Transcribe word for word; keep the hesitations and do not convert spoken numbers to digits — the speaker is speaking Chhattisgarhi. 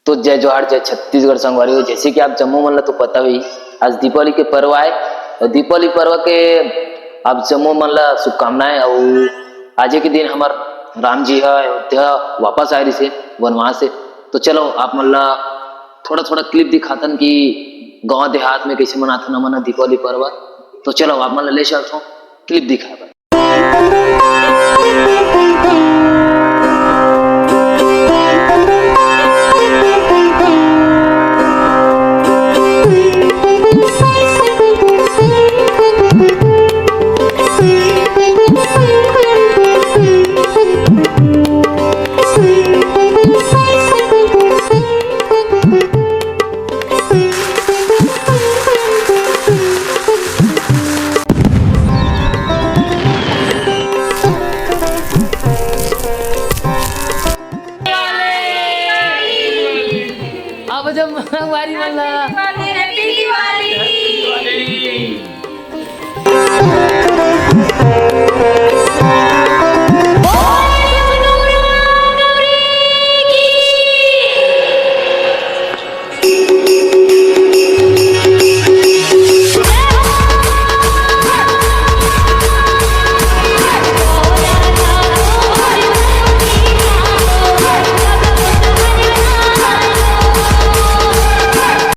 तो जय जोहार, जय छत्तीसगढ़ संगवारी हो। जैसे कि आप जम्मो मन ला तो पता ही, आज दीपावली के पर्व आए, और दीपावली पर्व के आप जम्मो मन ला शुभकामनाएं। और आज के दिन हमर राम जी ह अयोध्या वापस आए रहिसे वनवास से। तो चलो, आप मन ला थोड़ा थोड़ा क्लिप दिखाथन कि गांव देहात में कैसे मनाथन हमन ह दीपावली पर्व। तो चलो, आप मन ला ले चलथों क्लिप दिखाए बर। अब जब मारी वाला Happy Diwali।